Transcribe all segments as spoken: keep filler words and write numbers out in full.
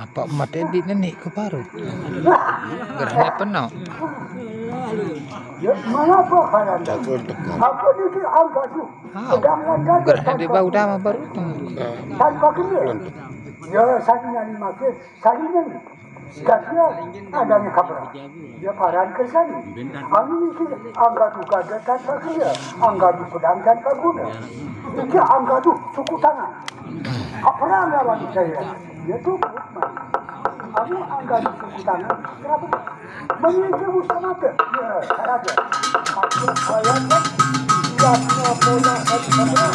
Apa mate di nenek ke baru? Gerhana penuh. Ya, mengapa kalian? Apa ni angka tu? Ah, sedang lancar gerhana di tanpa bawah dah baru tu. Tanpa kena. Ya, saya ni makin, saya ni. Gasia adanya kabra. Dia paran kerjani. Kami ni angka tu gaga tanpa kerja, angka tu pedang tanpa guna. Dia angka tu suku tangan. Apa lawan saya? Dia tu kami angka tu suku tangan. Kenapa? Menyingkir usaha mata. Ya, saya ada. Apa saya kan? Dia punya bola dan kabra.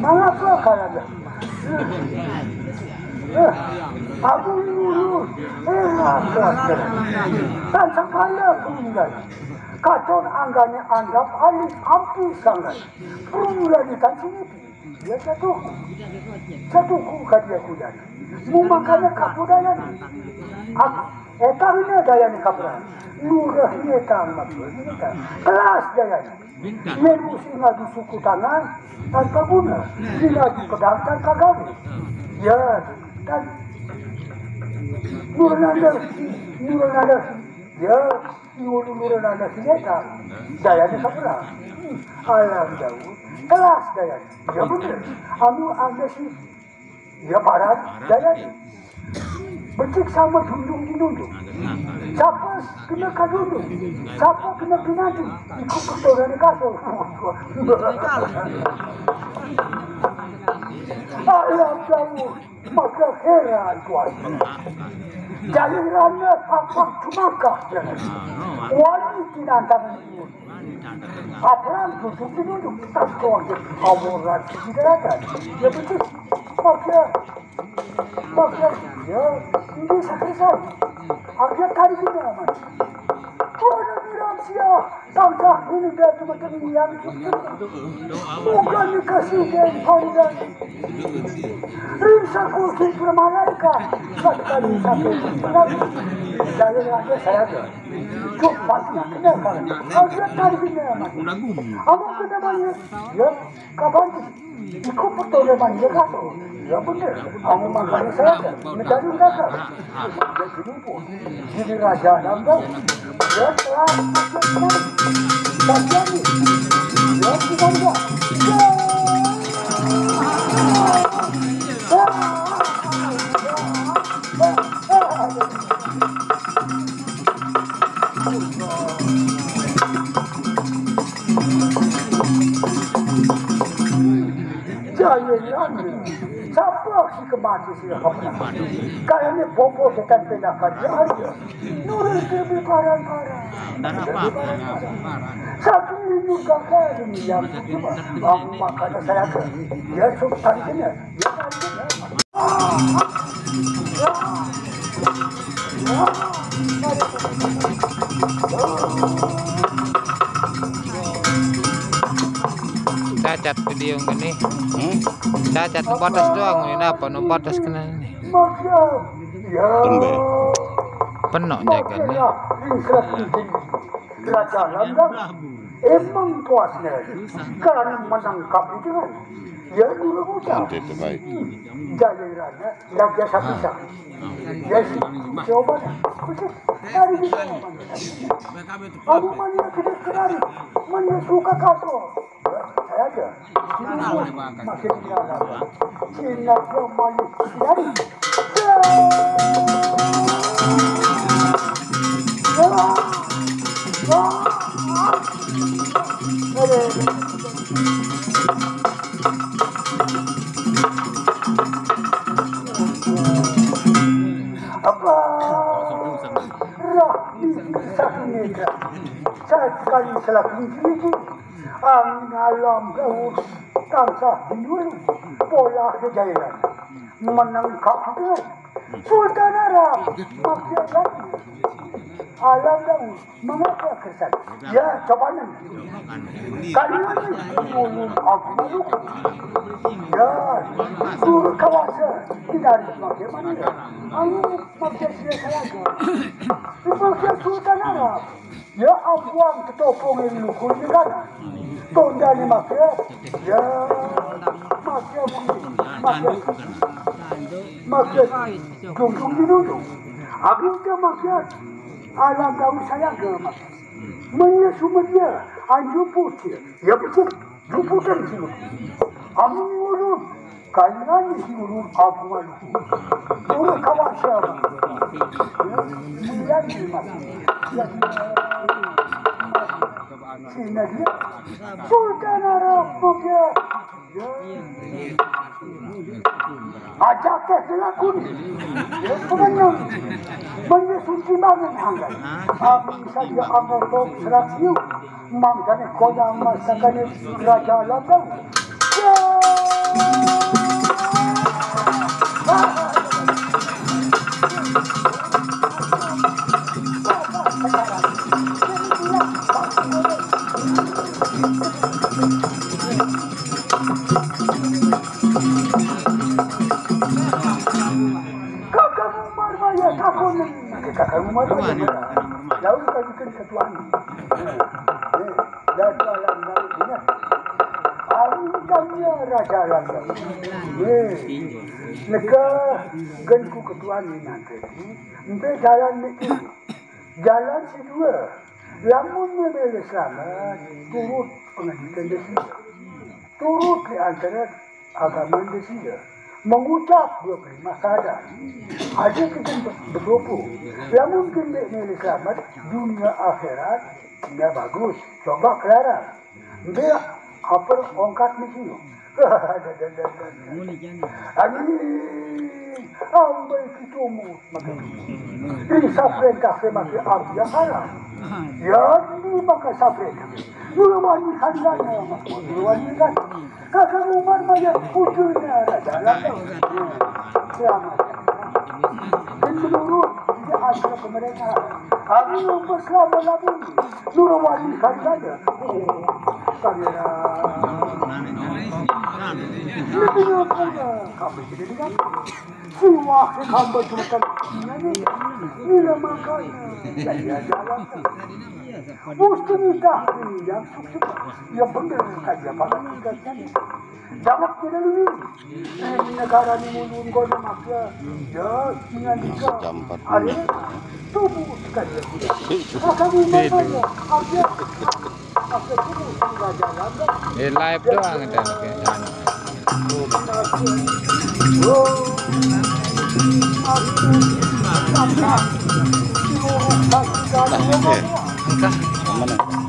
Mengapa kalian? Eh, aku lurus. Eh, aku akan. Dan sekali aku tinggal. Katon anggane anggap alih ampi sangat. Perlu lagi kan sini. Dia jatuh. Jatuh ku kadia kudan. Mu makanya kapudayan. Aku, eh, tahu ni daya ni kapudayan. Lurah ni tang maksud ni tang. Kelas daya ni. Menusi ngadu suku tangan tanpa guna. Ngadu pedang tanpa gawe. Ya, dan nurun anda, nurun anda. Ya, nurun, nurun anda sineta. Daya ni kapudayan. Alam jauh. Kelas daya ni. Ya betul. Anu anda si Ya paran, daya ni. Becik sama dundung di dundung. Siapa kena kadundung? Siapa kena pinanti? Ikut keturunan kasar. Alam jauh, maka heran tuan. Jalirannya tampak semakah. Wali tinantang. Abraham duduk di duduk, tak kau aja awal lagi di daratan. Ya betul. Maka, maka, ya, ini sakrisan. Akhirnya kali ini aman. Tuhan yang bilang sia, tangkap ini dia cuma terngiang. Bukan dikasih dia yang kau bilang. Rinsa kursi pura malaikat. Satu kali satu. Dari raja saya ada. Cuk, pasti kena kan. Kalau dia tadi kena, Mak. Kamu kena banyak. Ya, kapan tu? Ikut betul dia banyak kan? Ya, benar. Kamu makan saya. Mencari neraka. Jadi pun. Jadi raja dalam kau. Ya, telah. Tak jadi. Ya, bukan dia. Ya. Jaya Rana. Sapa si kemati si kemati? Kayaknya bobo setan pindah kerja aja. Nurun ke parang-parang. Satu minum kakak ini yang aku makan saya ke. Ya, sup tadi kena. Ya, tadi kena. Cacat video ini. Hmm? Cacat, batas doang ini, apa? No batas kena ini. Tembe. Penuh jaga nih. Raja Landang emang kuasnya karena menangkap itu kan. Ya, dulu bukan. Nanti itu baik. Jaya Rana, Raja Sapisa. Ya, si coba. Hari ini. Aku mana kita kenal. Mana suka kasih. Saya aja. Makin dalam. Cina dia malu. Dari. Apa? Rahmi satu meter. Saya sekali selaku gigi. Angin alam laut tansah dulu pola kejayaan menangkap dia. Sultan Arab maksudnya alam laut mengapa kesan? Ya, coba nih. Kalian dulu aku dulu. Ya, dulu kawasa tidak ada bagaimana. Aku maksudnya saya saja. Itu Sultan Arab. Ya, abuang ketopong ini lukur ini kan. Tonda ni maksudnya. Ya, maksudnya maksudnya maksudnya junjung di dulu. Aku ke maksudnya alam daun saya ke maksudnya. Menyesum dia anjur putih. Ya, betul. Luputan sih. Aku ngurus. Kalian sih ngurus aku malu. Ngurus kawan saya. Mulia ni maksudnya. Ya, sini dia. Sultan Arab dia. Aja ke selaku ni. Pemenang. Menyusun timbangan angkat. Aku saja angkat top seratus. Mangkane kodang masakane raja Lambang. Kakak Umar Maya, kakak Umar Maya. Lalu kami kan ketuaan. Dan dalam laut ini. Aku kan ya raja Lambang. Neka genku ketuaan ini nanti. Ente jalan niki. Jalan si dua. Lamun mebele selamat, turut pengajian desi. Turut di antara agama desi. Mengucap dua kalimat syahadat. Ada kita berdoa. Lamun kende mebele selamat, dunia akhirat, ya bagus. Coba kelara. Dia apa ongkat ni sini. Ani, ambai kitumu. Ini sapren kafe maki abdi yang haram. Ya, ini maka sapren. Dulu wani kandana, dulu wani kan. Kakak Umar maya ujungnya ada jalan. Selamat. Dan menurut dia ada pemerintah. Kami yang berselama lagi. Dulu wani kandana. Kamera. Ini punya punya. Kami tidak dengar. Siwah hamba julukan ini. Bila makan. Saya jalan. Mesti nikah ini yang sukses. Ya benar saja pada tingkatnya. Jawab tidak dulu. Eh, negara ni mulun kau nak makan. Ya, dengan nikah. Ada tubuh sekali. Akan ini saya. Ada. Eh, live doang dan ke sana. Nah, ini. Mana?